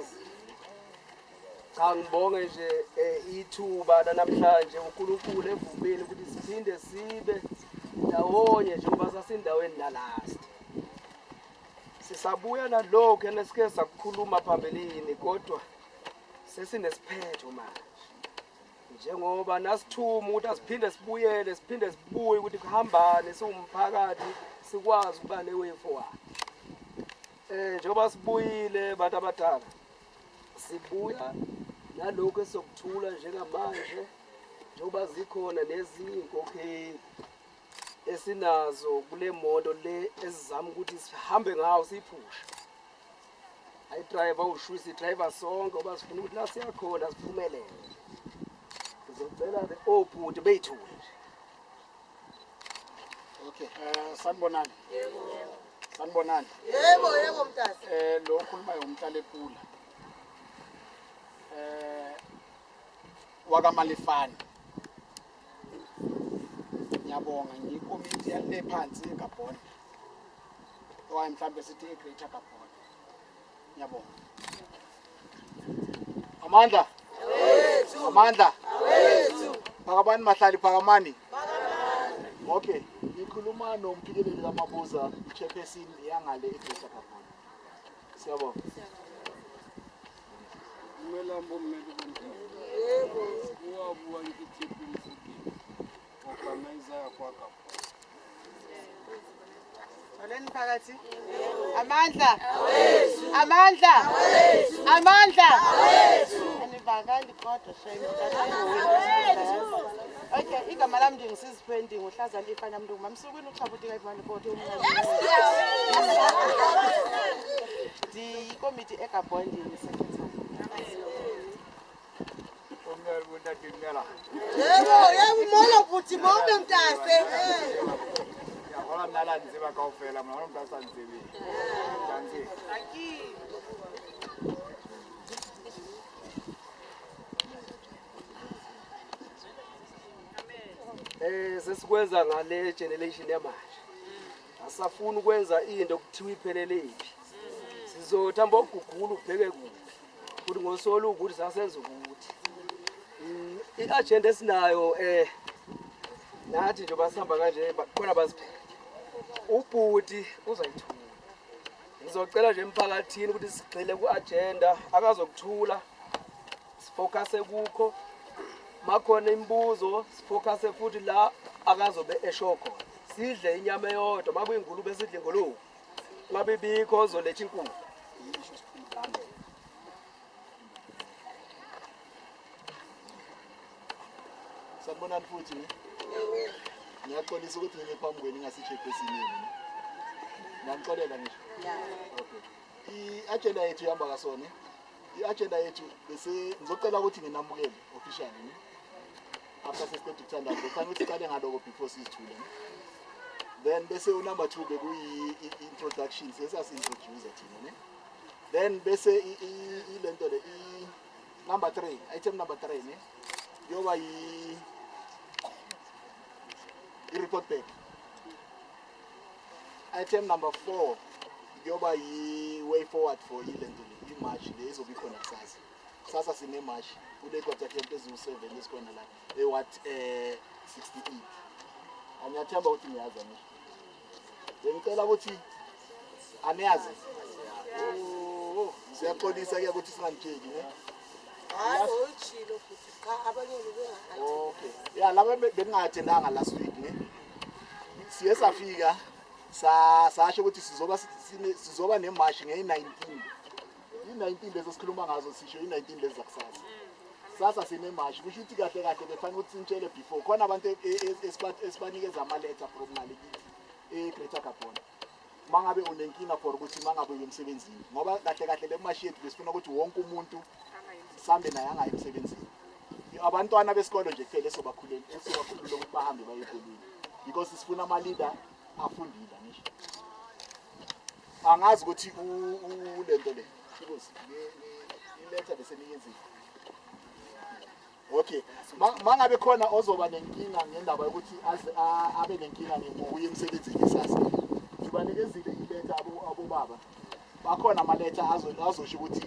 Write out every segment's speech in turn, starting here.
Angazi. Cha, ngibonge nje ithuba namhlanje uNkulunkulu evumile ukuthi siphinde sibe ndawonye njengoba sasindaweni nalast. Sisabuya nalokho enesike sakukhuluma phambilini, kodwa sesinesiphetho manje. Njengoba nasithuma ukuthi asiphinde sibuyele, siphinde sibuye ukuthi kuhambane siwumphakathi, sikwazi ukuba ne-way forward. Njengoba sibuyile bantu abadala, sibuya nalokhu esokuthula njengamanje, njengoba zikhona nezinye iy'nkokheli esinazo kule moto le esizama ukuthi sihambe ngawo siyiphushe. Ayidrayiva ushwisa idrayiva sonke ngoba sifuna ukuthi la siyakhona siphumelele. Ngizocela-ke obhuti beyithule nje. Okay, sanibonani. Sanibonani. Yebo, yebo mntase. Lo okhulumayo uMtlalepula. WakaMalefane. Ngiyabonga, ngiyikomiti yale phansi eGabon. Okanye mhlambe sithi eGreater Gabon. Ngiyabonga. Amandla. Amandla. Phakamani mahlali, phakamani. Okay, ngikhuluma noMphikeleli kaMabuza, chairperson yangale eGreater Gabon. Siyabonga. Dumelang bomme le bontate. O a buang ke Tshepo Mofokeng, organizer ya kwa Gabon. Molweni phakathi. Amandla. Amandla. Amandla. Anivakali kodwa shame. Okay, igama lami ndinguSiziphendi ngohlaza lifana mntu mamsukwini uchabutika ivani kodwa ndiyikomiti eGabon, ndiyi-secretary. Yebo, yebo, molo bhuti, molo mntase. Hola nna la ntseba kaofela, mna hona motho a sa ntsebeng. Tanki. Sesikwenza ngale generation yamanje. Asafuni ukwenza into kuthiwa iphelele iphi. Sizothi hamba ogugula ubheke kuphi. Futhi ngosolo ukuthi sasenza ukuthi. I-agenda esinayo nathi njengoba sihamba kanje khona baziphethe. Ubhuti uzayithula. Ngizocela nje emphakathini ukuthi sigxile ku-agenda, akazokuthula. Sifocuse kukho. Makhona imibuzo, sifocuse futhi la akazobe esho khona. Sidle inyama eyodwa, makuyingulube sidle ingulube. Ngabe ibikho ozoletha inkukhu. Sanibonani futhi ne? Ngiyaxolisa ukuthi ngime phambi kwenu ngingasi-chairperson yenu ne? Ngiyanixolela ngisho? Okay. I-agenda yethu ihamba kasone. I-agenda yethu bese ngizocela ukuthi nginamukele officially ne? After sesiqeda ukuthandaza, kufanele ukuthi siqale ngaloko before sizithule ne? Then bese u-number 2 bekuyi-introduction, sesasi-introduce thina ne? Then bese ilento le, number 3, item number 3 ne? Yoba i-report back. Item number 4 kuyoba yi-way forward for ilento le, i-march le izobe ikhona kusasa. Kusasa sine-march kule quarter camp eziwu-7 ezikhona la e-ward 68. Angiyathemba ukuthi niyazi angisho. Bengicela ukuthi aniyazi. Oh, siyaxolisa ke ukuthi singanitsheli ne. Hayi, uyitshilo futhi cha abanye bebengathi. Okay. Yeah, laba benginga-attendanga last week ne. Siye safika sasho ukuthi sizoba ne-march ngeyi-19. I-19 lezo sikhuluma ngazo, sisho i-19 lezi zakusasa. Sasa sine-march, kusho ukuthi kahle kahle bekufanele ukuthi sinitshele before. Khona abantu esibanikeza ama-letter from ngale kithi e-Greater Gabon. Mangabe unenkinga for ukuthi mangabe uye emsebenzini, ngoba kahle kahle le march yethu besifuna ukuthi wonke umuntu sambe naye angayi emsebenzini. Abantwana besikolo nje kuphela esobakhulula ukuthi bahambe baye ekolweni, because sifuna ama-leader afundile ngisho. Angazi ukuthi lento le iletha beseniyenzile. Okay, mangabe khona ozoba nenkinga ngendaba yokuthi abe nenkinga ngokuya emsebenzini kusasa, ngibanikezile iletha abobaba. Bakhona amaletha azosho ukuthi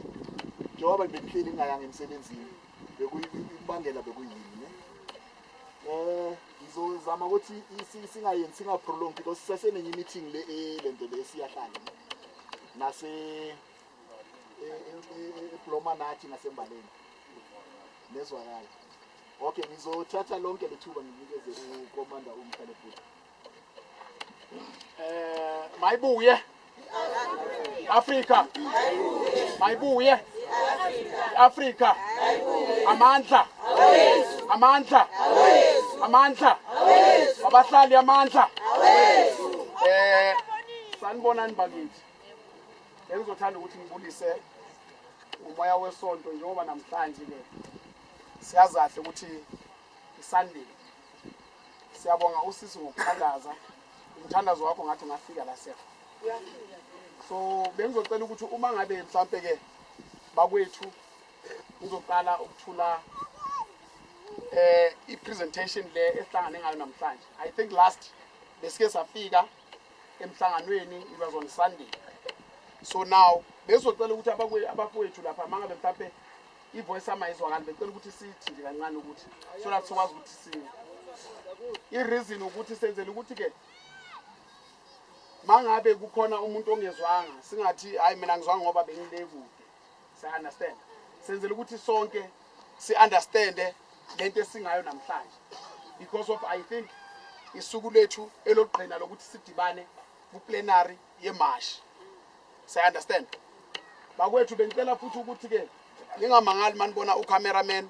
Njengoba bengihleli ngingayanga emsebenzini, bekuyibangela bekuyini ne. Ngizozama ukuthi singayenzi, singaprolong, because sisasenenye meeting le lento le siyahlala nase eBloma nathi nasembaleni nezwakala. Okay, ngizothatha lonke lethuba nginikeze uCommander uMhlalebhuti. Mayibuye Afrika, mayibuye Afrika. Amandla, amandla, amandla abahlali, amandla. Sanibonani bakithi. Bengizothanda ukuthi ngibulise umoya wesonto, njengoba namhlanje ke siyazi kahle ukuthi iSunday. Siyabonga usisi ngokuthandaza. Umthandazo wakho ngathi ungafika la sefa. So bengizocela ukuthi uma ngabe mhlambe ke bakwethu ngizoqala ukuthula i-presentation le esihlangane ngayo namhlanje. I think last besike safika emhlanganweni, it was on Sunday. So now bezocela ukuthi abafowethu lapha, mangabe mhlambe ivoice yami ayizwakali, becela ukuthi sithi nje kancane ukuthi so that sikwazi ukuthi si i-reason ukuthi senzele ukuthi ke mangabe kukhona umuntu ongezwanga singathi hayi mina ngizwanga ngoba bengile kude. Siya understand, senzele ukuthi sonke si understand lento esingayo namhlanje, because of I think isuku lethu elokugcina lokuthi sidibane ku plenary yemarch. Siya understand bakwethu. Bengicela futhi ukuthi ke ningamangali manibona ucameraman.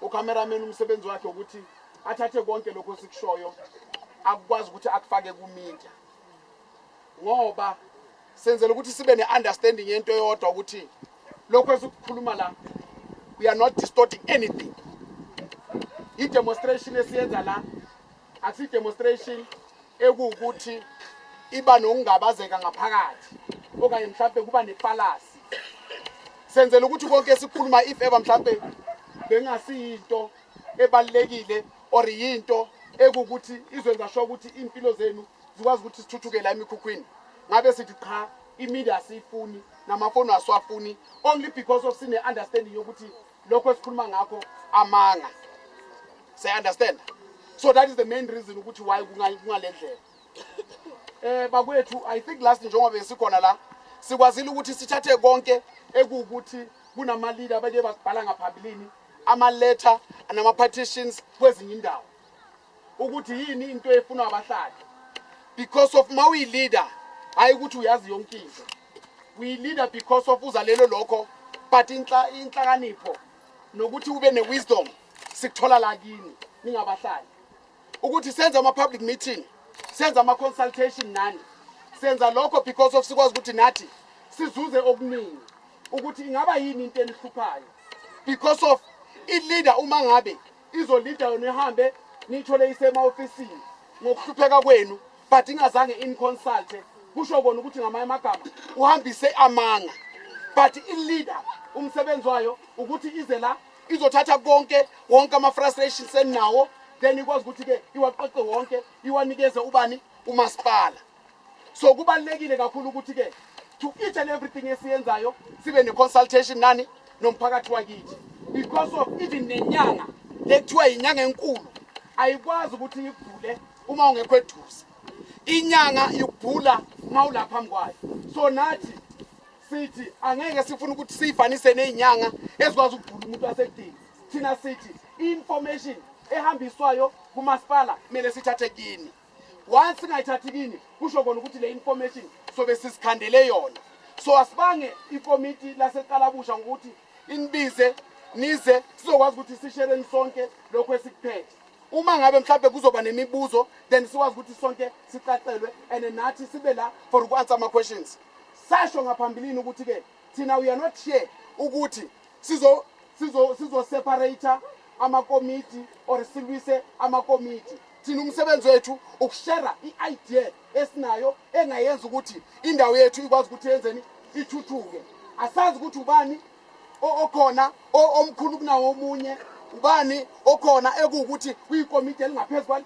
Ucameraman umsebenzi wakhe ukuthi athathe konke lokho esikushoyo akukwazi ukuthi akufake ku media, ngoba senzela ukuthi sibe ne-understanding yento eyodwa ukuthi lokho esikukhuluma la, we are not distorting anything. I-demonstration esiyenza la akusi-demonstration ekuwukuthi iba nokungabazeka ngaphakathi okanye mhlampe kuba nefallacy. Senzela ukuthi konke esikhuluma, if ever mhlampe bengasiyinto ebalulekile or yinto ekuwukuthi izwenza sure ukuthi iy'mpilo zenu zikwazi ukuthi sithuthuke la emikhukhwini, ngabe sithi cha, imedia asiyifuni, namafoni asiwafuni, only because of sine-understanding yokuthi lokho esikhuluma ngakho amanga. Siya-understand? So that is the main reason ukuthi why kungale ndlela. Bakwethu, I think last njengoba besikhona la sikwazile ukuthi sithathe konke ekuwukuthi kunama-leader abake bakubhala ngaphambilini, ama-letter nama-petitions kwezinye indawo, ukuthi yini into efunwa abahlali, because of ma uyi-leader hayi ukuthi uyazi yonke into. Uyi-leader because of uzalelwe lokho, but inhlakanipho nokuthi ube ne-wisdom sikuthola la kini ningabahlali. Ukuthi senze ama-public meeting, senze ama-consultation nani, senza lokho because of sikwazi ukuthi nathi sizuze okuningi ukuthi ingaba yini into enihluphayo, because of i-leader uma ngabe izolida yona ihambe niyithole isema-ofisini ngokuhlupheka kwenu but ingazange in-consulte, kusho kona ukuthi ngamanye amagama uhambise amanga. But i-leader umsebenzi wayo ukuthi ize la izothatha konke, wonke ama-frustrations eninawo, then ikwazi ukuthi-ke iwaqoqe wonke, iwanikeze ubani? Umasipala. So kubalulekile kakhulu ukuthi-ke to each and everything esiyenzayo sibe ne-consultation nani, nomphakathi wakithi, because of even nenyanga lekuthiwa yinyanga enkulu ayikwazi ukuthi ikubhule uma ungekho eduze. Inyanga ikubhula uma ulapha phambi kwayo. So nathi sithi angeke sifune ukuthi siyifanise ney'nyanga ezikwazi ukubhula umuntu wasekudini. Thina sithi i-information ehambiswayo kumasipala kumele sithathe kini. Once singayithathi kini, kusho kona ukuthi le information sobe sisikhandele yona. So asibange ikomiti laseqalabusha ngokuthi inibize nize sizokwazi ukuthi sishereni sonke lokho esikuphethe. Uma ngabe mhlawumbe kuzoba nemibuzo, then sikwazi ukuthi sonke sicacelwe and nathi sibe la for uku-answer ama-questions. Sasho ngaphambilini ukuthi-ke thina we are not here ukuthi sizo separate amakomiti or silwise amakomiti. Thina umsebenzi wethu ukushare i-idea esinayo engayenza ukuthi indawo yethu ikwazi ukuthi yenzeni, ithuthuke. Asazi ukuthi ubani okhona omkhulu kunawo omunye, ubani okhona ekuwukuthi kuyikomiti elingaphezu kwali.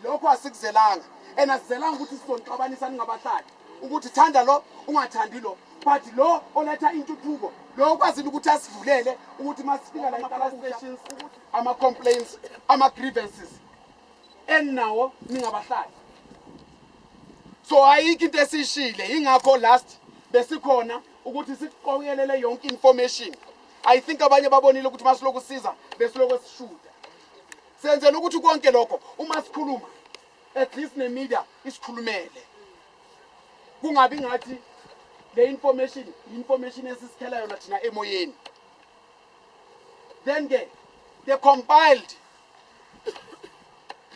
Lokho asikuzelanga, and asizelanga ukuthi sizonixabanisa ningabahlali, ukuthi thanda lo, ungathandi lo. But lo oletha intuthuko, lo okwazile ukuthi asivulele ukuthi masifika la ama-stations, ama-complaints, ama-grievances eninawo ningabahlali. So ayikho into esiyishile, yingakho last besikhona ukuthi siqokelele yonke information. I think abanye babonile ukuthi masilokhu siza besilokhu sishuda. Senzela ukuthi konke lokho uma sikhuluma at least ne-media isikhulumele, kungabi ngathi le information information esisikhela yona thina emoyeni. Then ke the compiled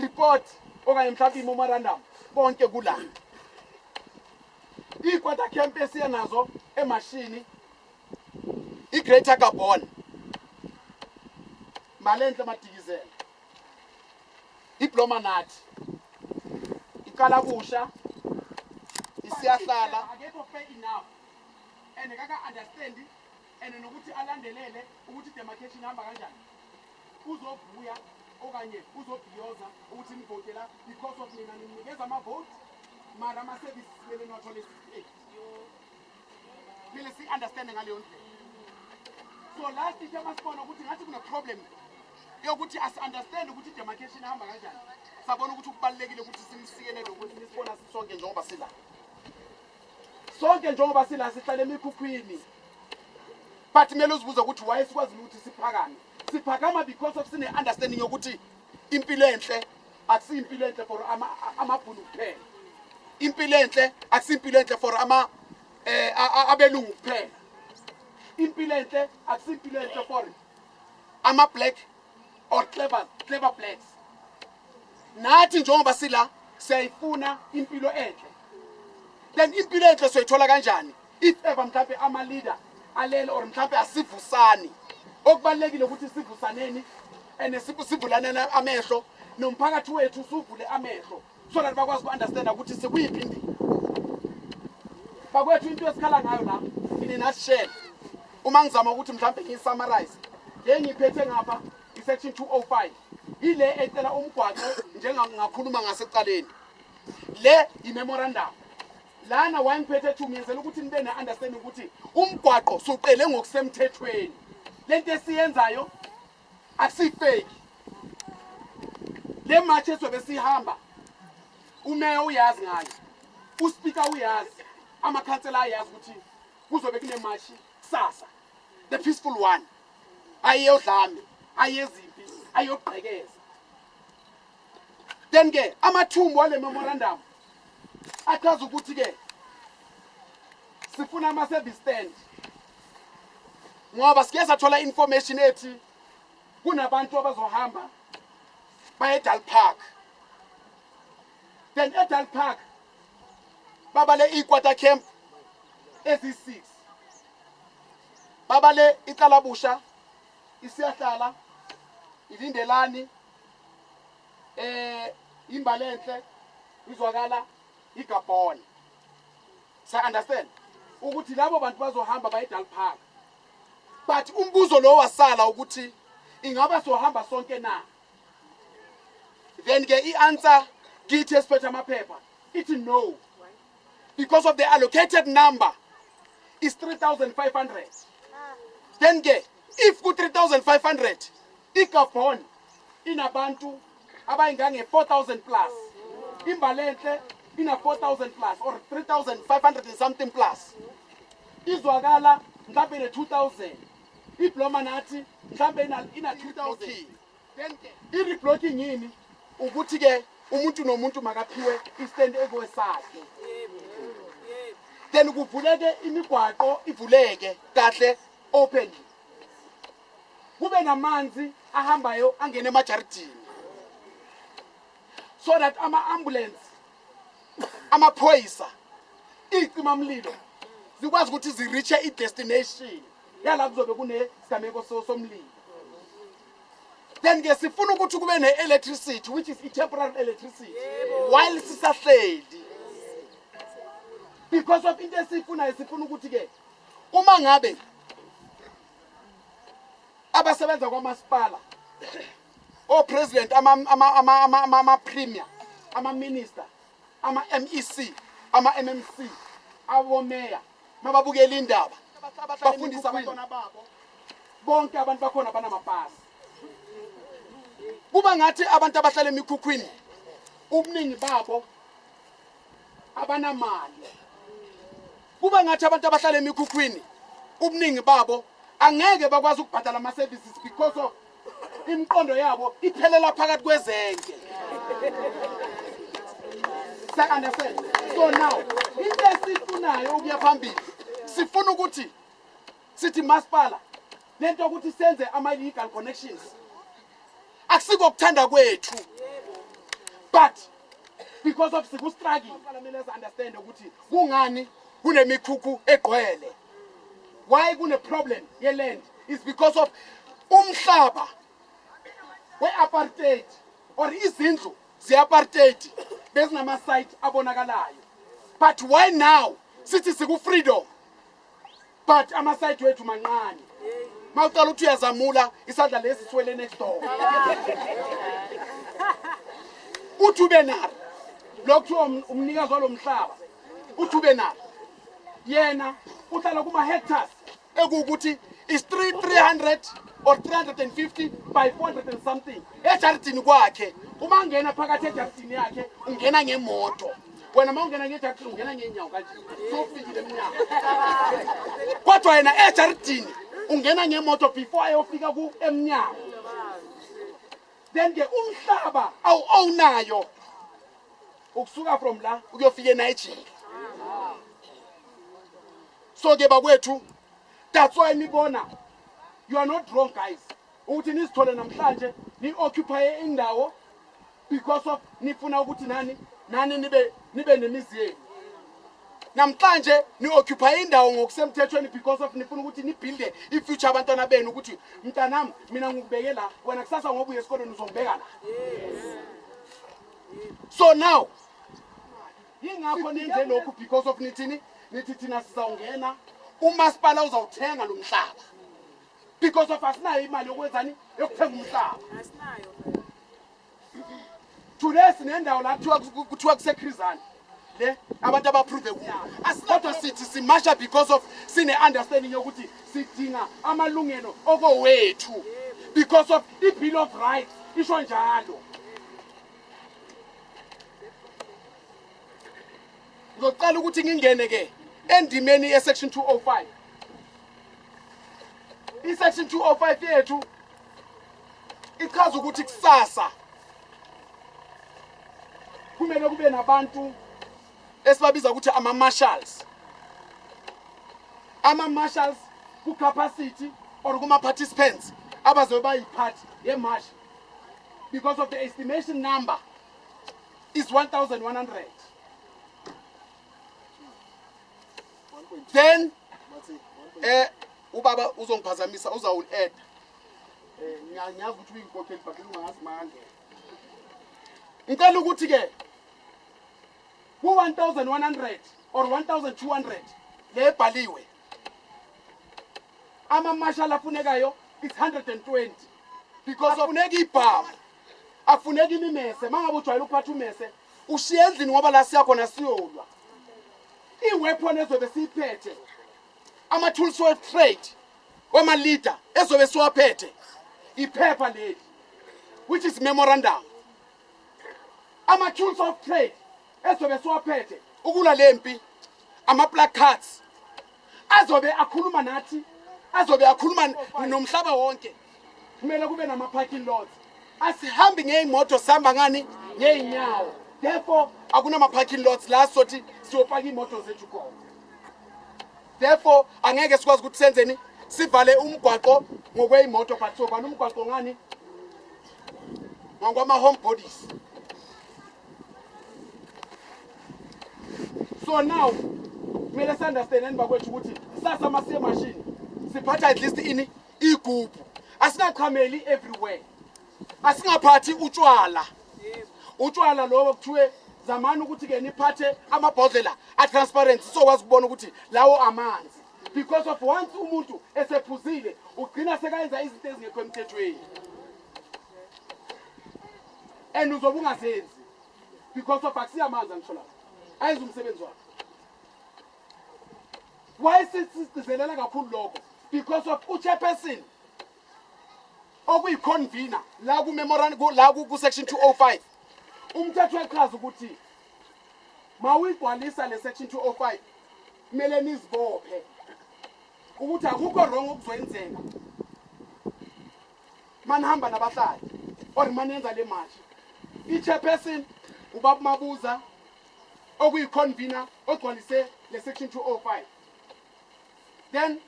report okanye mhlawumbe i-memorandum konke kula i-squatter camp esiye nazo emashini, i-Greater Gabon, Malenhle, Madikizela, iBlomanathi, iKalabusha, iSiyahlala. Akekho fair enough and kaka understand and nokuthi alandelele ukuthi demarcation ihamba kanjani. Uzobuya okanye uzobhiyoza ukuthi nivotela because of nina nimnikeza ama-vote, mara ama-services kumele niwathole 68. Kumele si-understande ngaleyo ndlela. So last ithe masibona ukuthi ngathi kune-problem yokuthi asi-understand ukuthi i-demarcation ihamba kanjani, sabona ukuthi kubalulekile ukuthi simsikelele ukuthi nisibona sisonke njengoba sila sonke, njengoba sila sihlala emikhukhwini. But kumele uzibuze ukuthi why sikwazi ukuthi siphakame. Siphakama because of sine-understanding yokuthi impilo enhle akusiyimpilo enhle for amabhunu kuphela, impilo enhle akusiyimpilo enhle for ama abelungu kuphela, impilo enhle akusiyimpilo enhle for ama-black or clever blacks. Nathi njengoba sila siyayifuna impilo enhle. Then impilo enhle soyithola kanjani if ever mhlampe ama-leader alele or mhlampe asivusani? Okubalulekile ukuthi sivusaneni and sivulaneni amehlo nomphakathi wethu, suvule amehlo so that bakwazi uku-understanda ukuthi sikuyiphi indima. Bakwethu, into esikhala ngayo la in a nutshell, uma ngizama ukuthi mhlampe ngiyi-summarize, le ngiphethe ngapha i-section 205, ile ecela umgwaqo njengangakhuluma ngasekuqaleni. Le i-memorandum lana wayengiphethe two, ngiyenzela ukuthi nibe ne-understanding ukuthi umgwaqo suqele ngokusemthethweni. Lento esiyenzayo akusifeki. Le march esobe sihamba, umeya uyazi ngayo, uspika uyazi, amakhansela ayazi ukuthi kuzobe kune-march kusasa, the peaceful one, ayeyodlame, ayezimpi, ayogqekeza. Then ke amathumbu wale memorandum achaza ukuthi ke sifuna ama-service stand ngoba sike sathola information ethi kunabantu abazohamba baye eDal Park. Then eDal Park babale i-squatter camp ezi-6, babale iKalabusha, iSiyahlala, iLindelani, iMbalenhle, iZwakala, iGabon. Sa understand ukuthi labo bantu bazohamba baye eDal Park, but umbuzo lo wasala ukuthi ingaba sohamba sonke na? Then ke i-answer kithi esiphethe amaphepha ithi no, because of the allocated number is 3500. Then ke if ku 3500, iGabon inabantu abayingange 4000 plus, iMbalenhle ina 4000 plus or 3500 and something plus, iZwakala mhlawumbe ine 2000, iBloma nathi mhlawumbe ina 2000. Then ke i-reblocking yini? Ukuthi ke umuntu nomuntu makaphiwe i-stand ekwesakhe, then kuvuleke imigwaqo, ivuleke kahle openly, kube namanzi ahambayo angene emajaridini so that ama-ambulance, amaphoyisa, iy'cimamlilo zikwazi ukuthi zi-reache i-destination yala kuzobe kunesigameko somlilo. Then ke sifuna ukuthi kube ne-electricity, which is i-temporary electricity while sisahleli, because of into esiyifunayo, sifuna ukuthi ke uma ngabe abasebenza kwamasipala, o-president, ama-premier, ama-minister, ama-MEC, ama-MMC, abomeya Mababukela indaba bafundisa abantwana babo. Bonke abantu bakhona banamapasi. Kuba ngathi abantu abahlala emikhukhwini ubuningi babo abanamali. Kuba ngathi abantu abahlala emikhukhwini ubuningi babo angeke bakwazi ukubhadala ama services because of imiqondo yabo iphelela phakathi kwezenke. Understand? So now into esifunayo ukuya phambili, sifuna ukuthi sithi masipala lento ukuthi senze ama legal connections akusiko ukuthanda kwethu, but because of siku struggle kumele understand ukuthi kungani kunemikhukhu egqwele, why kune problem ye land is because of umhlaba we-apartheid or izindlu ze-apartheid bezinama-site abonakalayo. But why now sithi siku-freedom but ama-site wethu mancane? Mawuqala ukuthi uyazamula isandla lesi siwele next door. Uthi ube nalo lo kuthiwa umnikazi walo mhlaba, uthi ube nalo yena uhlala kuma-hectares ekuwukuthi is 300 or 350 by 400 and something ejardini kwakhe. Uma ngena phakathi ejardini yakhe ungena ngemoto, wena uma ungena ngejardini ungena ngenyawo kanje sofikile emnyango, kodwa yena ejardini ungena ngemoto before ayofika ku emnyango. Then ke umhlaba awu-ownayo ukusuka from la ukuyofika eNigeria. So ke bakwethu, that's why nibona you are not wrong guys ukuthi nisithole namhlanje ni-occupy indawo because of nifuna ukuthi nani nani nibe nemizi yenu. Namhlanje ni-occupy indawo ngokusemthethweni because of nifuna ukuthi nibuilde i-future abantwana benu, ukuthi mntanami mina ngikubeke la, wena kusasa ngoba uye esikoleni uzongibeka la. So now yingakho nenze lokhu because of nithini, nithi thina sizawungena umasipala uzawuthenga lo mhlaba because of asinayo imali yokwenzani yokuthenga umhlaba. Asinayo. Today sinendawo la kuthiwa kuseKrizani le abantu abaprove kuyo, kodwa sithi simasha because of sine understanding yokuthi sidinga amalungelo okowethu because of i-Bill of Rights isho njalo. Ngizoqala ukuthi ngingene ke endimeni ye-section 205. I-section 205 yethu ichaza ukuthi kusasa kumele kube nabantu esibabiza ukuthi ama-marshals. Ama-marshals ku-capacity or kuma-participants abazobe bayi-part ye-march because of the estimation number is 1100. Then ubaba uzongiphazamisa uzawul-add. Ngiyazi ukuthi uyinkokheli but ungazi mangena. Ngicela ukuthi ke ku-1100 or 1200 le ebhaliwe ama-marshal afunekayo is 120 because afuneka ibhamu, afuneka imimese. Mangabe ujwayele ukuphatha umese ushiye endlini ngoba la siya khona siyolwa. I-weapon ezobe siyiphethe, ama-tools of trade wama-leader ezobe siwaphethe, iphepha leli which is memorandum. Ama-tools of trade ezobe siwaphethe ukulwa lempi, ama-placards azobe akhuluma nathi, azobe akhuluma nomhlaba wonke. Kumele kube nama-parking lots. Asihambi ngey'moto, sihamba ngani? Ngey'nyawo. Therefore akunama-parking lots la sothi siyopaka iy'moto zethu khona. Therefore angeke sikwazi ukuthi senzeni, sivale umgwaqo ngokwey'moto, but sovala umgwaqo ngani? Ngokwama-home bodies. So now kumele si-understand bakwethu ukuthi kusasa masiye emashini siphatha at least ini igubhu, asingachameli everywhere, asingaphathi utshwala. Utshwala lobo kuthiwe zamani ukuthi ke niphathe amabhodlela a-transparent sizokwazi ukubona ukuthi lawo amanzi, because of once umuntu esephuzile ugcina sekayenza izinto ezingekho emthethweni and uzobe ungazenzi because of akusiyo amanzi angisho lapho ayenza umsebenzi wakhe. Why sisigcizelela kakhulu lokho? Because of uchairperson okuyi-convener la ku-memorandum la ku-section 205. Umthetho uyachaza ukuthi mawuyigcwalisa le section 205 kumele nizibophe ukuthi akukho wrong okuzoyenzeka manihamba nabahlali or manenza le march. I-chairperson ubaba Mabuza okuyi-convener ogcwalise le section 205. Then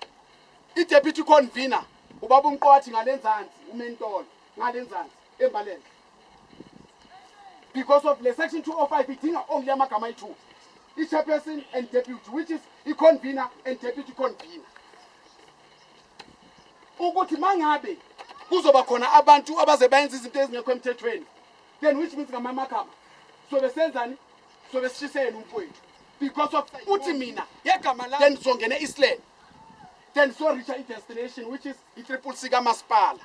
i-deputy convener ubaba uMqwathi ngalenzansi, umentolo ngalenzansi embalenhle. Because of le section 205 idinga only amagama ayi-2, i-chairperson and deputy, which is i-convener and deputy convener. Ukuthi mangabe kuzoba khona abantu abaze bayenza izinto ezingekho emthethweni, then which means ngamanye amagama sobe senzani? Sobe sishiseni umfowethu. Because of uthi mina yegama la, then sizongena e-Eastland, then so reach i-destination which is i-Triple C kamasipala.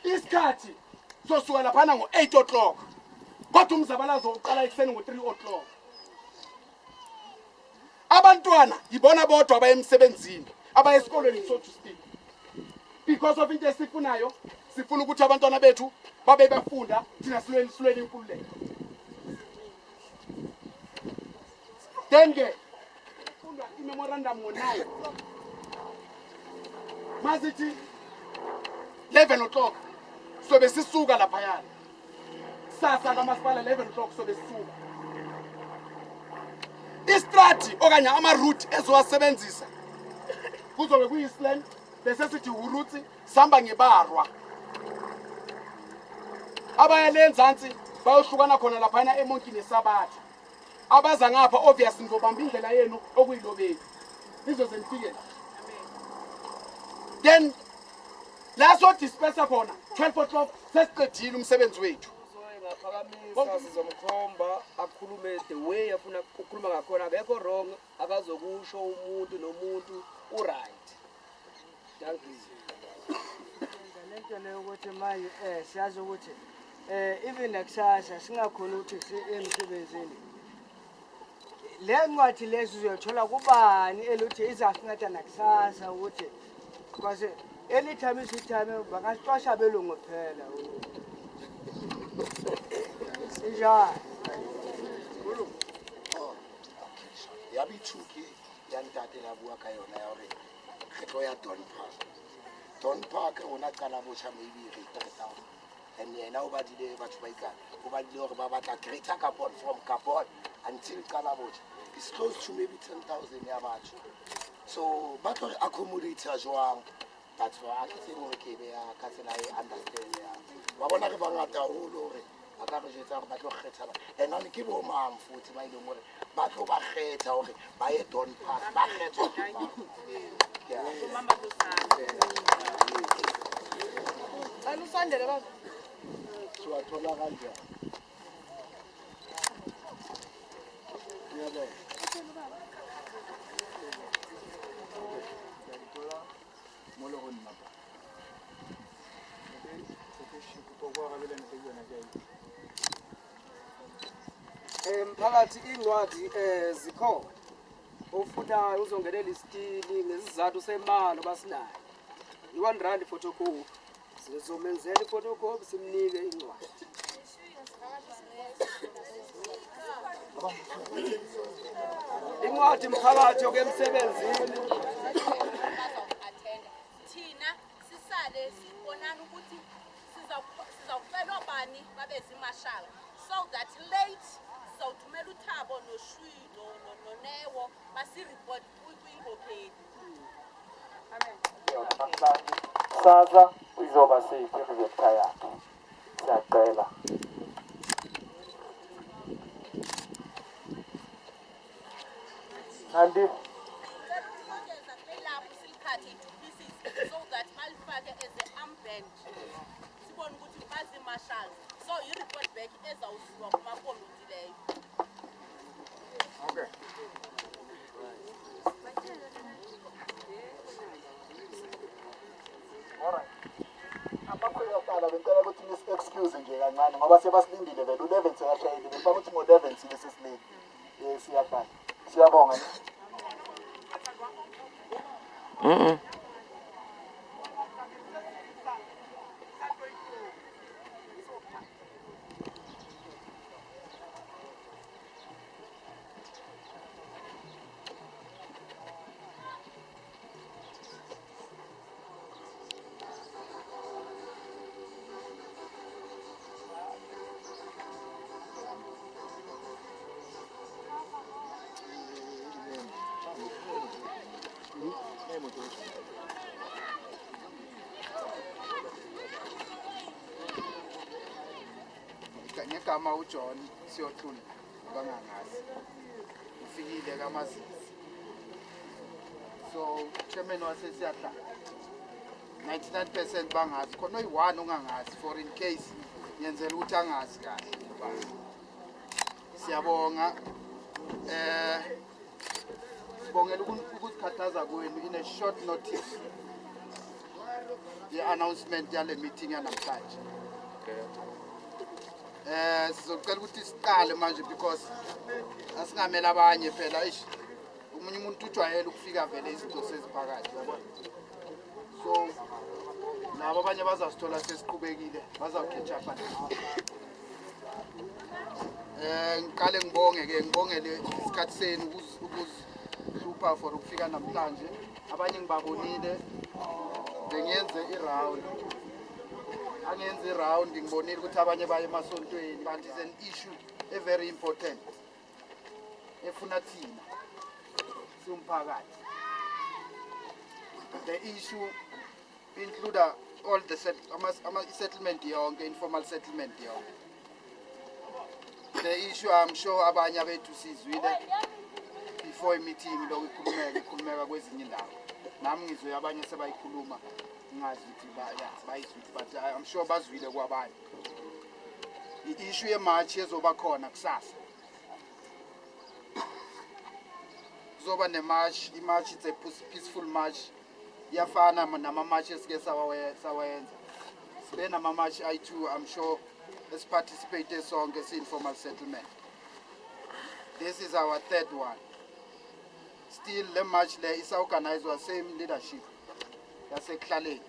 Isikhathi sosuka laphana ngo-8 o'clock, kodwa umzabalazo uqala ekuseni ngo-3 o'clock. Abantwana yibona bodwa abaye emsebenzini, abaye esikolweni, so to speak. Because of into esifunayo, sifuna ukuthi abantwana bethu babe bafunda, thina silwele inkululeko. Then ke fundwa i-memorandum ngo-9, mazithi 11 o'clock sobe sisuka laphayana sasa kamasipala. 11 o'clock sobe sisuka. Istrati okanye ama-route ezowasebenzisa kuzobe kuyi-Eastland, bese sithi uRutsi, sihamba ngebarwa, abaya le nzansi bayohlukana khona laphayana emonkini eSabatha. Abaza ngapha, obvious, nizobamba indlela yenu okuyilobeni, nizoze nifike la. Then la sodispersa khona 12 o'clock, sesiqedile umsebenzi wethu. Ngaphakamisa, sizomkhomba akhulume the way afuna ukukhuluma ngakhona. Akekho wrong akazokusho, umuntu nomuntu u-right. Thank you. Lento leyo ukuthi manje siyazi ukuthi even nakusasa singakhona ukuthi siye emsebenzini. Le ncwadi lezi uzoyithola kubani eluthi izasinceda nakusasa, ukuthi because anytime isithame bangasixosha belungu phela injani? Ya bithuki ya ntate la bua ka yona ya hore re tlo ya Don Park. Don Park rona qala botjha maybe re 3000, and yena o badile batho ba ikana, o badile hore ba batla Greater Gabon, from Gabon until qala botjha it's close to maybe 10,000 ya batho. So ba tlo re accommodate jwang batho? A ke tsebe hore ke be ya ka tsela e understand ya wa bona re bangata haholo hore ba ka re jwetsa hore ba tlo kgetha ba and ane ke bo mang futhi ba ileng hore ba tlo ba kgetha hore ba ye Don Park, ba kgethwa ke mang? Ke a- Cela usondele baba. Siwathola kanjani? Ngiyabonga. Ngiyayithola mo le go nna pa. Kopo go arabela ntle ke yona ke a itse. Mphakathi, iy'ncwadi zikhona. Ofunayo uzongenela isitini ngesizathu semali obasinayo, i-R1 photocopy, sizomenzela i-photocopy, simnike incwadi. Incwadi, mphakathi, yokuya emsebenzini. Attenda thina sisale sibonana ukuthi sizawucelwa bani babe zimashala, so that late sizawuthumela uThabo noShwi noNewo basireport kwinkokheli. Yona namhlanje kusasa izoba safe i-reactor yakhe, siyacela. Nandi. Cela ukongeza kule lapho siliphathe into pieces so that balifake as a armband, sibone ukuthi bazimarshals, so i-report back ezawusiwa kumakomiti leyo. Okay. Alright. Amakhulu bengicela ukuthi nis-excuse nje kancane ngoba sebasilindile vele, u-11 sekashayile, bengifaka ukuthi ngo-11 sibe sesilele. Siyaqala. Siyabonga ne. Ngegama uJohn siyothula abangangazi ufikile kaMazizi, so chairman wasesiyahlala 99% bangazi khona oyi-1 ongangazi, for in case ngiyenzela ukuthi angazi kahle. Siyabonga, sibongela ukuzikhathaza kwenu in a short notice ye-announcement yale meeting yanamhlanje. Sizocela ukuthi siqale manje because asingamela abanye phela, eish umunye umuntu ujwayele ukufika vele izinto seziphakathi, yabona. So labo abanye bazasithola sesiqhubekile, bazawukhetha up. Ngiqale ngibonge ke, ngibongele isikhathi senu ukuzihlupha for ukufika namhlanje. Abanye ngibabonile bengiyenze i-round, angenze i-round, ngibonile ukuthi abanye baye emasontweni, but it's an issue a very important efuna thina siwumphakathi. The issue include all the settlement yonke, informal settlement yonke. The issue, I'm sure abanye abethu sizwile before meeting lo ikhulumeka kwezinye indawo. Nami ngizwe abanye sebayikhuluma, ngingazi ukuthi bayizwile, but I'm sure bazwile kwabanye. I-issue ye-march ezoba khona kusasa. Kuzoba ne-march, i-march it's a peaceful march. Iyafana nama-march esike sawayenza. Sibe nama-march ayi-2, I'm sure esiparticipate sonke si-informal settlement. This is our third one. Still le march le isa-organizwa same leadership yasekuhlaleni.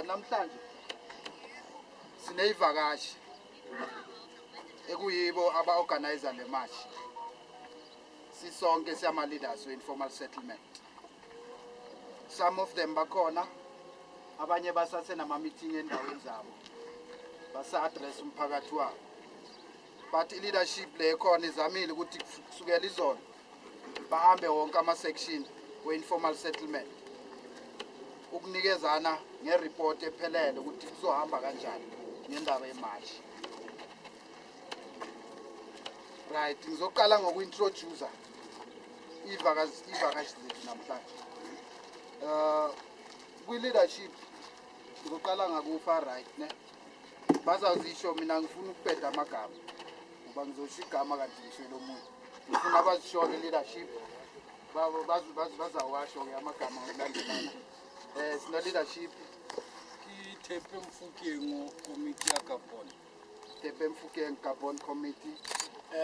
Namhlanje sineyivakashi ekuyibo aba-organizer le march. Sisonke siyama-leaders we-informal settlement. Some of them bakhona, abanye basase nama-meeting endaweni zabo, basa-address umphakathi wabo. But i-leadership le khona izamile ukuthi kusukela izolo bahambe wonke ama-section we-informal settlement ukunikezana nge-report ephelele ukuthi kuzohamba kanjani ngendaba ye-march. Right, ngizoqala ngoku-introduce ivakashi zethu namhlanje. Kwi-leadership ngizoqala ngakufa right ne. Bazazisho, mina ngifuna ukupeda amagama ngoba ngizosho igama kanti ngishwele omunye. Ngifuna abazisho leadership bazawasho-ke amagama ngokulandelana. Sino leadership ke Thepe Mfukeng committee ya Gabon. Thepe Mfukeng Gabon committee.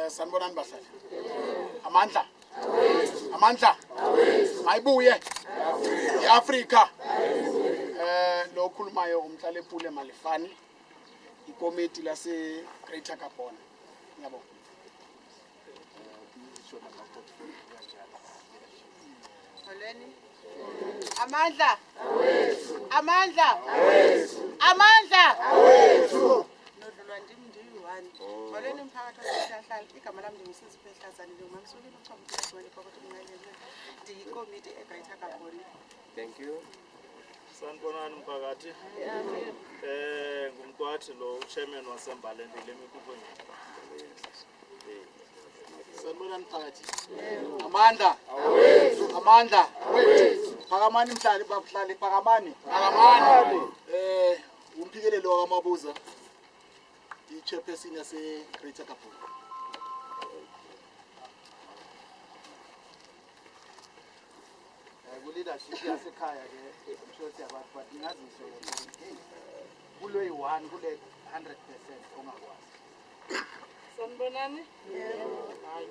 Sanibonani bahlali. Amandla. Amandla. Ayibuye. iAfrika. Lo khulumayo umhlalepule Malefani, ikomiti lase Greater Gabon. Ngiyabonga. Molweni. Amandla. Amandla. Amandla. Nodlulwa ndim ndiyi-1. Molweni mphakathi wasesiyahlala. Igama lam ndinguSiziphehlazane ndingumamsukile uChomkhiwe Pokotho Mnqanyelwe. Ndiyikomiti eGreater Gabon. Thank you. Sanibonani mphakathi. Ngumkwathi lo chairman waseMbalende lemikhukhwini. Sanibonani mphakathi. Amandla. Amandla. Phakamani mhlali bahlali, phakamani. Phakamani. Umphikelelo wakaMabuza, i-chairperson yase Greater Gabon. Ku-leadership yasekhaya ke, I'm sure siyabazi, but ngingazisho ke kulo yi-1 kule 100% ongakwazi. Sanibonani. Hayi.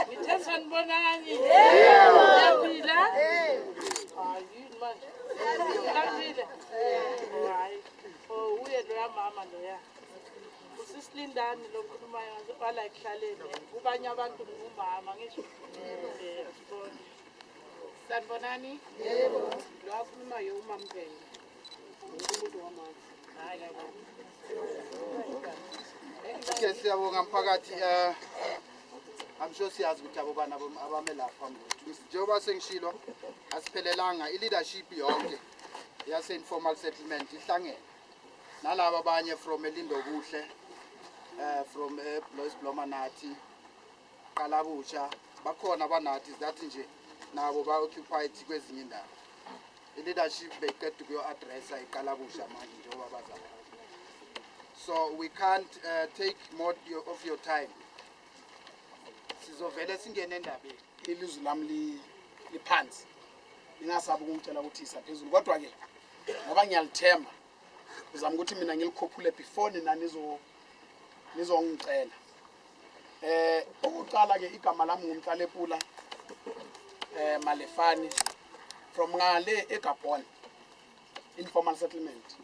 Ngithe sanibonani. Yebo. Niyaphila? Hayi yini manje? Niyaphila? Hayi. Oh uye loya mama loya. Usisilindani lo khulumayo wala ekuhlaleni. Kubanye abantu ngumama ngisho. Sibonge. Sanibonani? Yebo. Lo akhulumayo uMaMphenya. Umuntu wamanzi. Hayi ngiyabonga. Okay, siyabonga mphakathi. I'm sure siyazi ukuthi abobani abame lapha phambi kwethu. Njengoba sengishilo, asiphelelanga i-leadership yonke yase-informal settlement ihlangene nalaba abanye from eLindokuhle, from Blois Bloma nathi Qalabusha, bakhona banathi that nje nabo ba-occupied kwezinye indawo. I-leadership beyiqeda ukuyo-addressa iQalabusha manje njengoba bazala. So we can't take more of your time. Sizovele singene endabeni. Ilizwi lami liphansi. Ningasabi ukungitshela ukuthi isa phezulu, kodwa ke ngoba ngiyalithemba uzama ukuthi mina ngilikhuphule before nina nizongicela. Ukuqala ke igama lami nguMhlalepula Malefani from ngale eGabon informal settlement.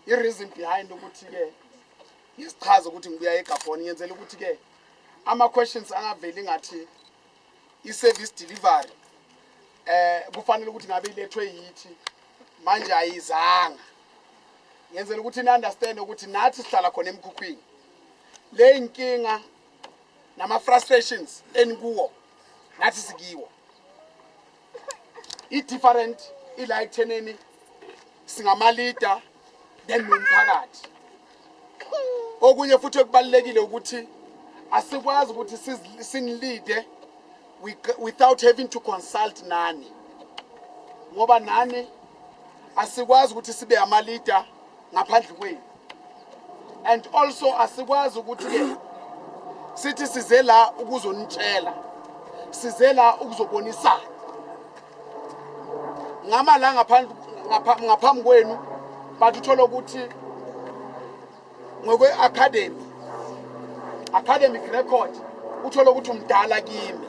I-reason behind ukuthi ke ngisichaze ukuthi ngibuya eGabon ngiyenzela ukuthi ke ama questions angaveli ngathi i-service delivery kufanele ukuthi ngabe ilethwe yithi manje ayizanga. Ngiyenzela ukuthi ni understand ukuthi nathi sihlala khona emkhukhwini. Le inkinga nama frustrations enikuwo nathi sikiwo. I-different ila ekutheneni singama leader then nomphakathi. Okunye futhi okubalulekile ukuthi asikwazi ukuthi sinilide without having to consult nani, ngoba nani asikwazi ukuthi sibe ama leader ngaphandle kwenu, and also asikwazi ukuthi ke sithi size la ukuzonitshela, size la ukuzobonisana ngama la ngaphambi kwenu. But uthola ukuthi ngokwe academic record uthola ukuthi umdala kimi,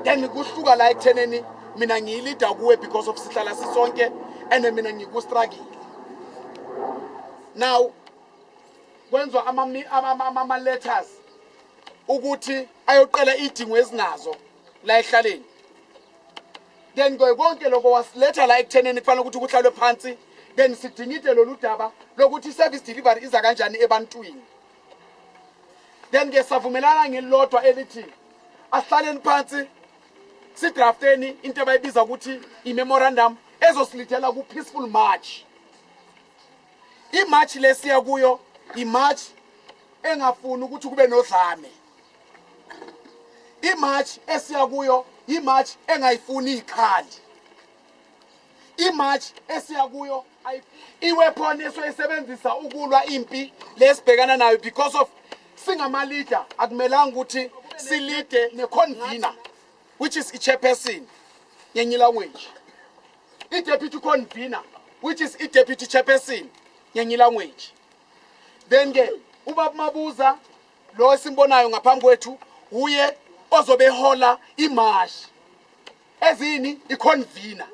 then kuhluka la ekutheneni mina ngiyilida kuwe because of sihlala sisonke and mina ngiku-struggle. Now kwenziwa ama letters ukuthi ayoqela idingo ezinazo la ehlaleni, then konke lokho wasiletha la ekutheneni kufanele ukuthi kuhlalwe phansi, then sidingide lolu daba lokuthi i-service delivery iza kanjani ebantwini. Then ke savumelana ngelilodwa elithi asihlaleni phansi sidrafteni into abayibiza ukuthi i-memorandum ezosilithela ku-peaceful march. I-march lesiya kuyo i-march engafuni ukuthi kube nodlame. I-march esiya kuyo i-march engayifuni ikhali. I-march esiya kuyo i-weapon esoyisebenzisa ukulwa impi lesibhekana nayo, because of singama leader akumelanga ukuthi silide ne-convener which is i-chairperson ngenye language, i-deputy convener which is i-deputy chairperson ngenye language. Then ke ubaba Mabuza lo esimbonayo ngaphambi kwethu uye ozobe ehola imarch ezini i-convener.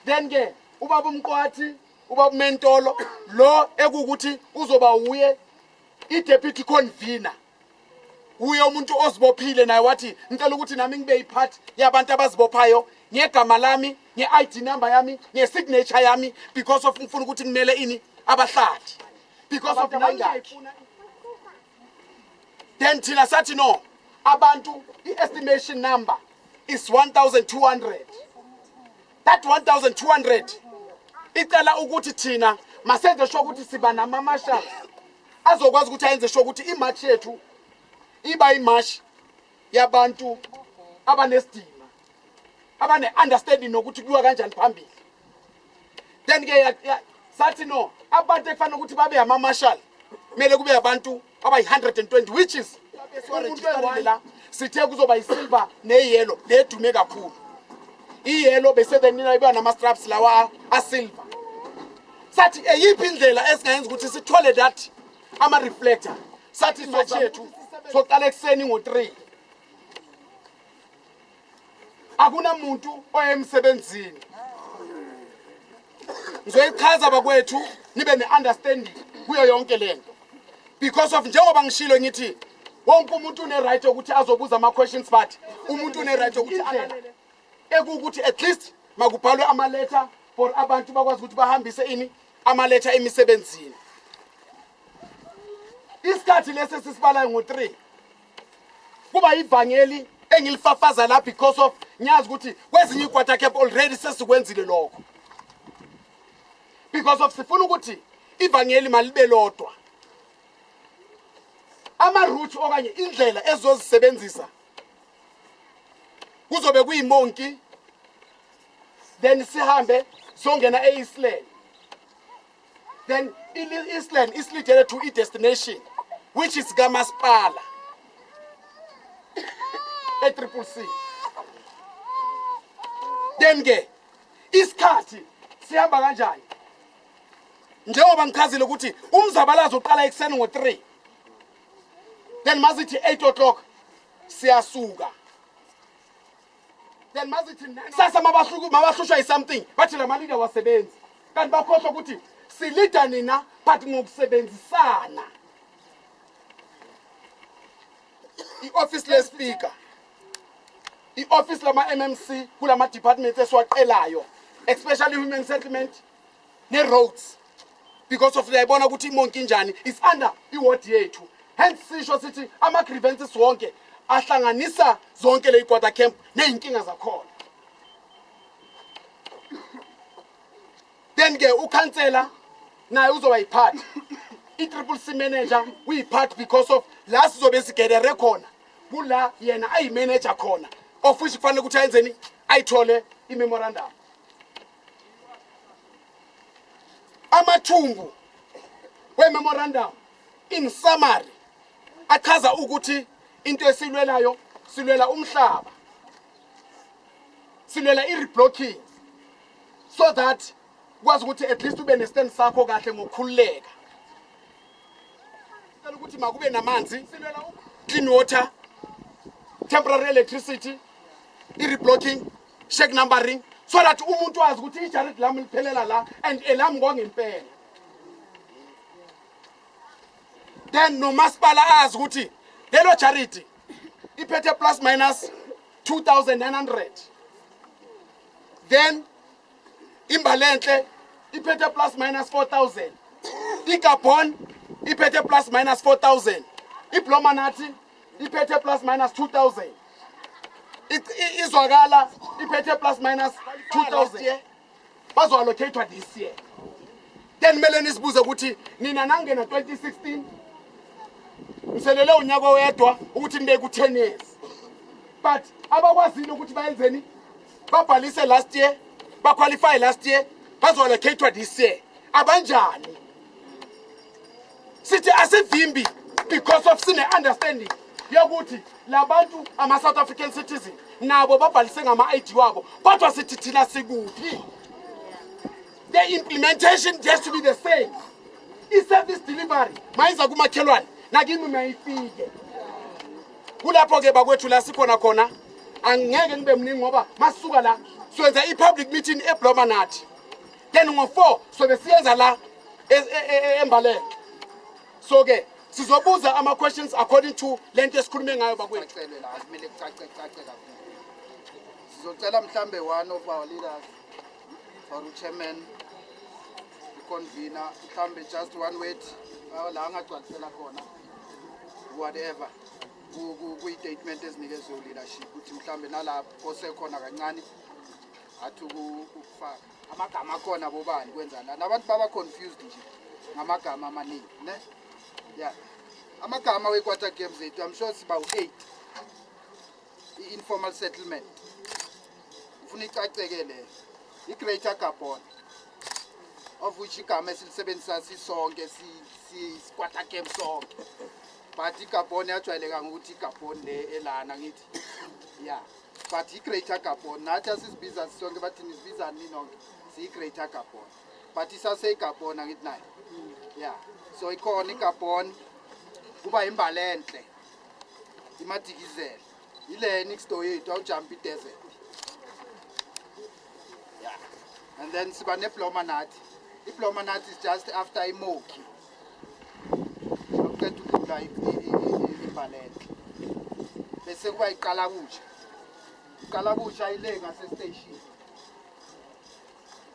Then ke ubaba uMqwathi, ubaba uMentolo lo ekukuthi uzoba uye i-deputy convener, uye umuntu ozibophile naye wathi ngicela ukuthi nami ngibe yipart yabantu abazibophayo ngegama lami, nge-ID number yami, nge-signature yami, because of ngifuna ukuthi ngimele ini abahlali, because of nami. Then thina sathi no, abantu i-estimation number is 1200. That 1200 icela ukuthi thina masenze sure ukuthi siba nama-marshals azokwazi ukuthi ayenze sure ukuthi imarch yethu iba imarch yabantu abanesidima, abane-understanding nokuthi kuyiwa kanjani phambili. Then ke sathi no, abantu ekufanele ukuthi babe ama-marshal kumele kube abantu abayi-120, which is umuntu la sithe kuzoba yisilver neyellow ledume kakhulu. Iyellow bese then nina iba nama-straps lawa asilver. Sathi eyiphi indlela esingayenza ukuthi sithole that ama-reflector Sathi imatch yethu soqala ekuseni ngo-3. Akunamuntu oyemsebenzini. Ngizoyichaza bakwethu nibe ne-understanding kuyo yonke lento. Because of njengoba ngishilo ngithi wonke umuntu une-right yokuthi azobuza ama-questions, but umuntu une-right yokuthi alalele. Ekuwukuthi at least makubhalwe ama-letter for abantu bakwazi ukuthi bahambise ini ama-letter emisebenzini. Isikhathi lesi esisibalayo ngo-3 kuba ivangeli engilifafaza la, because of ngiyazi ukuthi kwezinye i-squatter camp already sesikwenzile lokho, because of sifuna ukuthi ivangeli malibe lodwa. Ama-route okanye indlela ezozisebenzisa kuzobe kuyimonki, then sihambe siyongena e-Eastland, then i-Eastland isilidele to i-destination, which is kamasipala e-Triple C. Then ke isikhathi sihamba kanjani? Njengoba ngichazile ukuthi umzabalazo uqala ekuseni ngo-3, then mazithi 8 o'clock siyasuka, then mazithi sasa mabahlushwa yi-something bathi la ma-leader wasebenzi, kanti bakhohlwa ukuthi silida nina but ngokusebenzisana. I-office le-speaker, i-office lama-MMC kulama departments esiwaqelayo, especially human settlement ne-roads, because of uyayibona ukuthi imonki injani, is under iward yethu. Hence sisho sithi ama-grievances wonke ahlanganisa zonke le squatter camp ney'nkinga zakhona. Then ke ukhansela naye uzoba yi-part, i-Triple C manager uyi-part, because of la sizobe sigedere khona kula yena ayi-manager khona, of which kufanele ukuthi ayenzeni, ayithole i-memorandum. Amathumbu we-memorandum in summary achaza ukuthi into esilwelayo, silwela umhlaba, silwela i-reblocking so that kwazi ukuthi at least ube ne-stand sakho kahle ngokukhululeka. Sicela ukuthi makube namanzi, clean water, temporary electricity, i-reblocking, shack numbering, so that umuntu wazi ukuthi ijaridi lami liphelela la and elami kwangempela. Then nomasipala azi ukuthi lelo jaridi iphethe plus minus 2900, then imbalenhle iphethe plus minus 4000, igabon iphethe plus minus 4000, iblomanathi iphethe plus minus 2000, izwakala iphethe plus minus 2000, bazo-allocate this year. Then kumele nisibuze ukuthi nina nangena 2016, ngiselele unyaka owedwa ukuthi nibe ku-10 years, but abakwazile ukuthi bayenzeni, babhalise last year, baqualify last year, bazo-allocate this year, abanjani? Sithi asivimbi because of sine-understanding yokuthi labantu ama-South African citizen, nabo babhalise ngama-ID wabo, kodwa sithi thina sikuphi? The implementation has to be the same. I-service delivery mayiza kumakhelwane, nakimi mayifike. Kulapho-ke bakwethu la sikhona khona. Angeke ngibe mningi ngoba masisuka la siwenza i-public meeting eBlomanathi, then ngo-4 sobe siyenza la eMbalenhle. So-ke sizobuza ama-questions according to le nto esikhulume ngayo bakwethu. Cacele la, kumele kucace, cace kakhulu. Sizocela mhlambe one of our leaders or chairman, convener, mhlambe just one word la angagcwalisela khona whatever kuyi-statement ezinikezwe leadership, ukuthi mhlambe nalapho osekhona kancane athi ukufaka amagama akhona, bobani, kwenzani, nabantu baba confused nje ngamagama amaningi ne. Yeah, amagama we-squatter camps zethu, I'm sure siba u-8. I-informal settlement ufuna icaceke leyo, i-Greater Gabon, of which igama esilisebenzisa sisonke, si-squatter camp sonke, but iGabon yajwayeleka ngokuthi iGabon le elana ngithi, yeah, but i-Greater Gabon nathi asisibiza sisonke, bathi nisibizani ninonke, siyi-Greater Gabon, but isaseyigabon angithi nayo. Yeah, so ikhona iGabon, Kuba iMbalenhle, iMadikizela, ile next door yethu awujump i-desert. Yeah. And then siba neBloma nathi. IBloma nathi is just after iMoki. Uqeda ukudlula iMbalenhle. Bese kuba iqala kusha. Iqala kusha ile ngase station.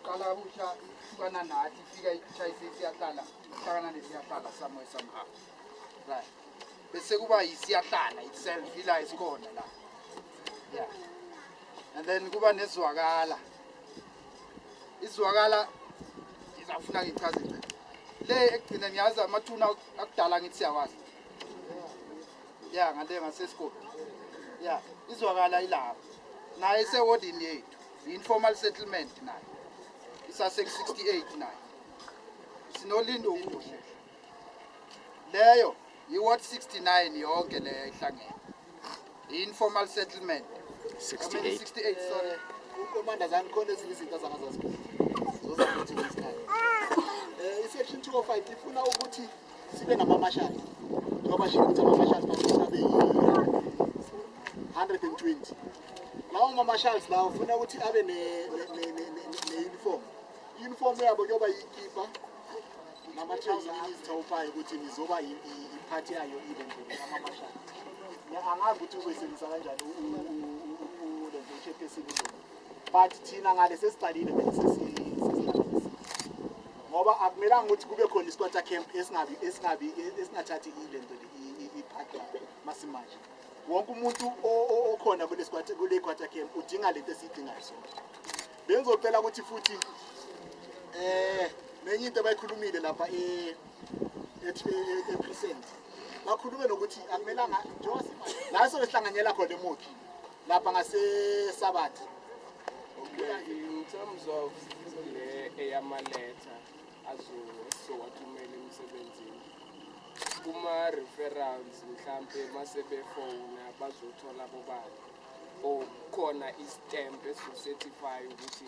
Iqala kusha ihlukana nathi ifika ichayise siyahlala, ihlangana nesiyahlala somewhere somehow. Right. Bese kuba isiyahlala itself ila isikhona la. Yeah. And then kuba nezwakala. Izwakala izafuna ngichaze nje. Le ekugcina ngiyazi amathuna akudala ngithi siyawazi. Yeah, ngale ngasesikole. Yeah, izwakala ilapho. Naye sewardini yethu. Informal settlement naye. Isase 68 naye. Sinolindo ukuhle. Leyo i-ward 69 yonke leyo ihlangene. Informal settlement. 68. 68 sorry. Ukomanda zani khona ezinye izinto azangazazi. Zozakuthi ngesikhathi. I-section 205 ifuna ukuthi sibe nama-marshals. Njengoba shilo ukuthi ama-marshals fanele abe 120. Lawo ma-marshals lawo ufuna ukuthi abe ne-uniform. I-uniform yabo kuyoba yikipa nama-trouser anizithawuphayo ukuthi nizoba iphathi yayo event ama-marshals. Angazi ukuthi uzoyisebenzisa kanjani u-chairperson but thina ngale sesiqalile vele sesihlanganisile. Ngoba akumelanga ukuthi kube khona i-squatter camp esingabi esingathathi ilento i-part masimanje. Wonke umuntu okhona kule squatter kule quarter camp udinga lento esiyidingayo sonke. Bengizocela ukuthi futhi nenye into abayikhulumile lapha e-precinct. Bakhulume nokuthi akumelanga njengoba simanje la sobe sihlanganyela khona eMoki lapha ngase Sabathi. Okay, in terms of le eyamaletha azowathumela emsebenzini kuma referrals mhlambe masebefona bazothola bobani or khona istamp eso-certify ukuthi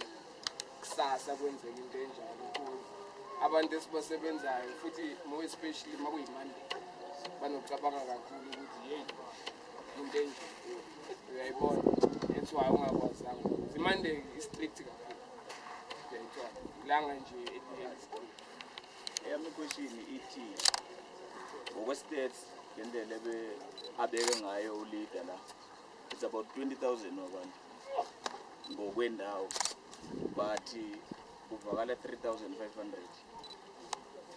kusasa kwenzeka into enjalo because abantu esibasebenzayo futhi more especially makuyi-Monday banocabanga kakhulu ukuthi hey into enje uyayibona, that's why ungakwazanga ukuthi i-Monday i-strict kakhulu uyayithola ilanga nje eli-strict. Eyami question ithi ngokwe-stats ngendlela abeke ngayo uleader la it's about 20,000 wabantu ngokwendawo but kuvakala 3,500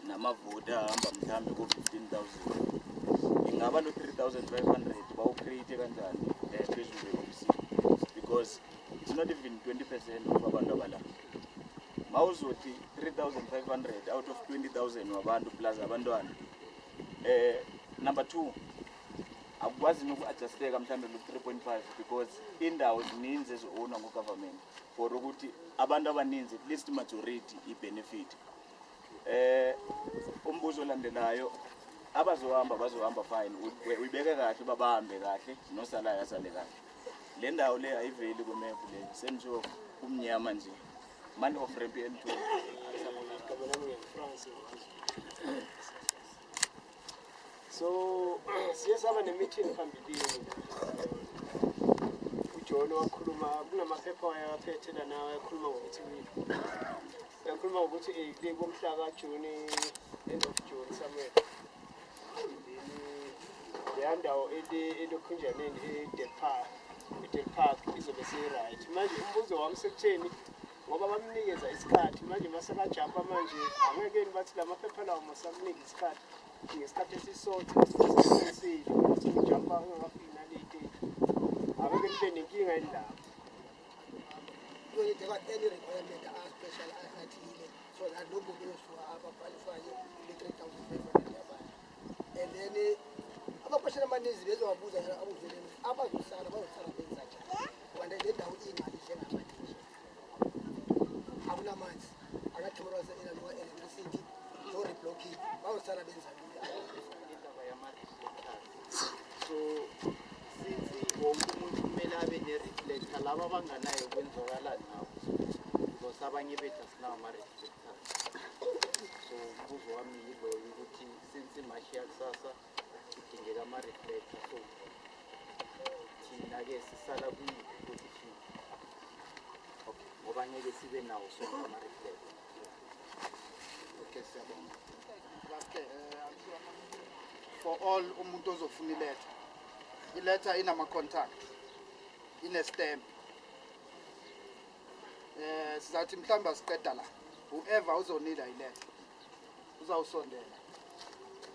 namavoti ahamba mhlambe ku-15,000. Ingaba lo 3,500 bawucreate kanjani phezulu e-ofisini because it's not even 20% of abantu abala. Mawuzothi 3,500 out of 20,000 wabantu plus abantwana. Number 2 akukwazi noku-adjusteka mhlambe lo 3.5 because indawo zininzi ezi-ownwa ngu-government for ukuthi abantu abaninzi at least majority i-benefit. Umbuzo olandelayo abazohamba bazohamba fine, uyibeke kahle babahambe kahle nosalayo asale kahle. Le ndawo le ayiveli kwimephu le sengisho kumnyama nje mani off ramp N2. So siye saba ne-meeting phambilini uJohn wakhuluma kunamaphepha wayewaphethe lana wayekhuluma ngokuthi uyakhuluma ngokuthi le komhla kaJuni end of June somewhere leya ndawo elokhunjaneni e-Del Park izobe seyi-right. Manje umbuzo wami sekutheni ngoba bamnikeza isikhathi manje masebajampa manje angeke bathi la maphepha lawo masamnika isikhathi ngesikhathi esisodwa esisile ukuthi ujampa ungakafiki nale date angeke kube nenkinga yini lapho. They got any requirement are special athile so that no muntu osuka apha qualify le 3,500 yabantu. And then amakwesheni amaninzi bezowabuza abuzeleni abazosala bazosala benza njani ngoba le ndawo iyingxaki njengamanje nje akunamanzi akathemorose electricity no reblocking bazosala benza indaba yama-reflectors. So since wonke umuntu kumele abe ne-reflector laba abanganayo kwenzakalani nabo because abanye bethu asinawo ama-reflectors. So umbuzo wami yiloyo ukuthi since imashi yakusasa Kudingeka ama-reflector, so thina-ke sisala kwi-position, okay, ngoba ngeke sibe nawo sonke ama-reflector. Okay, siyabonga. Okay, for all umuntu ozofuna iletha, iletha inama-contact, ine-stamp. Sizathi mhlawumbe asiqeda la, whoever uzonida iletha uzawusondela,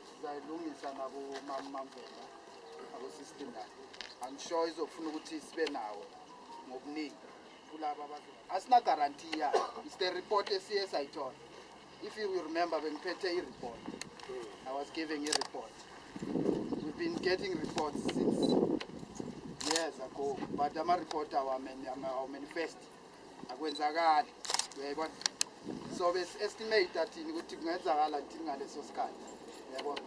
sizayilungisa nabo mamamvela abo-system la. I'm sure izofuna ukuthi sibe nawo ngobuningi kulaba abazo. Asina guarantee yayo, it's the report esiye sayithola. If you will remember, bengiphethe i-report, I was giving a report. We've been getting reports since years ago, but ama-report awa-manifest, akwenzakali, uyayibona. So besi-estimate thina ukuthi kungenzakala thini ngaleso sikhathi, uyabona.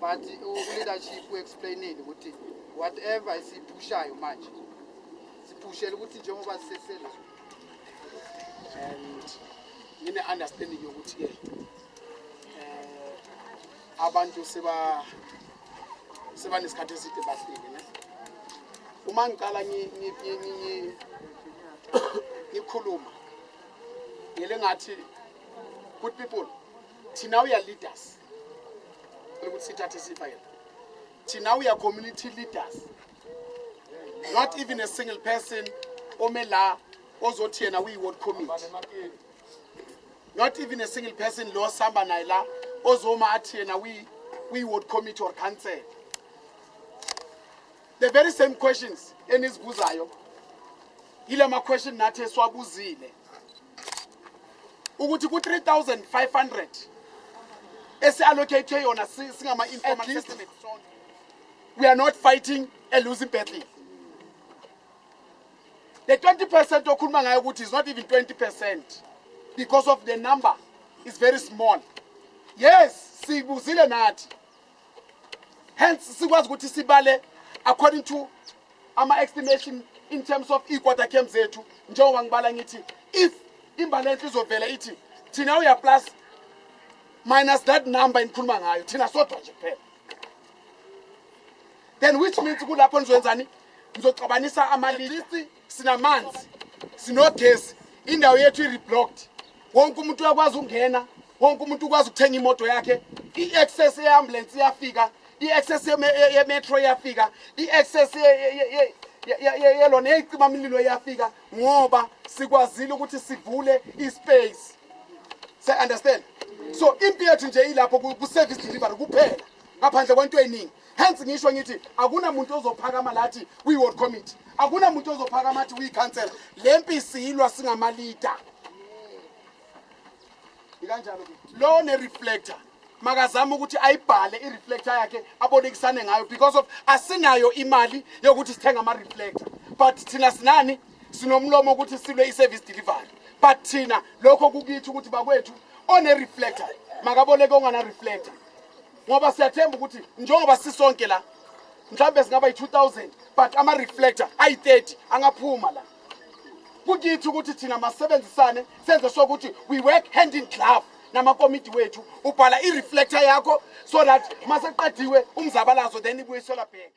But u-leadership u-explainile ukuthi whatever esiyiphushayo manje, siphushela ukuthi njengoba sisesela. And ngine-understanding yokuthi-ke abantu sebanesikhathi eside bahleli, ne. Uma ngiqala ngikhuluma ngele ngathi, good people, thina we are leaders, ukuthi sithathe sifakele, thina we are community leaders. Not even a single person ome la ozothi yena uyi-ward committee, not even a single person lo sihamba naye la ozoma athi yena uyi-ward committee or council. The very same questions enizibuzayo yile ma-question nathi esiwabuzile ukuthi ku-3500 esi-allocate yona singama-informal settlement sonke, we are not fighting a losing battle. The 20% okhuluma ngayo ukuthi is not even 20% because of the number is very small. Yes, sibuzile nathi, hence sikwazi ukuthi sibale according to ama-estimation in terms of i-quarter camp zethu. Njengoba ngibala ngithi if iMbalenhle izovela ithi thina uya plus minus that number enikhuluma ngayo, thina sodwa nje kuphela, then which means kulapho nizoyenzani? Nizoxabanisa ama-leader. Sinamanzi, sinogesi, indawo yethu i-reblocked, wonke umuntu uyakwazi ukungena, wonke umuntu ukwazi ukuthenga imoto yakhe, i-access ye-ambulance iyafika, i-access ye-metro iyafika, i-access yelona yeyicimamlilo iyafika, ngoba sikwazile ukuthi sivule i-space. Se understand? So impi yethu nje ilapho ku-service delivery kuphela, ngaphandle kwento eningi. Hence ngisho ngithi akunamuntu ozophakama lathi kwi-ward committee, akunamuntu ozophakama athi uyi-councillor. Le mpi siyilwa singama-leader. Ikanjalo ke. Lo ne-reflector makazame ukuthi ayibhale i-reflector yakhe, abolekisane ngayo, because of asinayo imali yokuthi sithenge ama-reflector, but thina sinani? Sinomlomo ukuthi silwe i-service delivery. But thina lokho kukithi ukuthi bakwethu, one-reflector makaboleke ongana-reflector, ngoba siyathemba ukuthi njengoba sisonke la mhlawumbe singaba yi-2000, but ama-reflector ayi-30 angaphuma la. Kukithi ukuthi thina masebenzisane, senze sure ukuthi we work hand in glove namakomiti wethu. Ubhala i-reflector yakho so that maseqediwe umzabalazo, then ibuyiselwa back.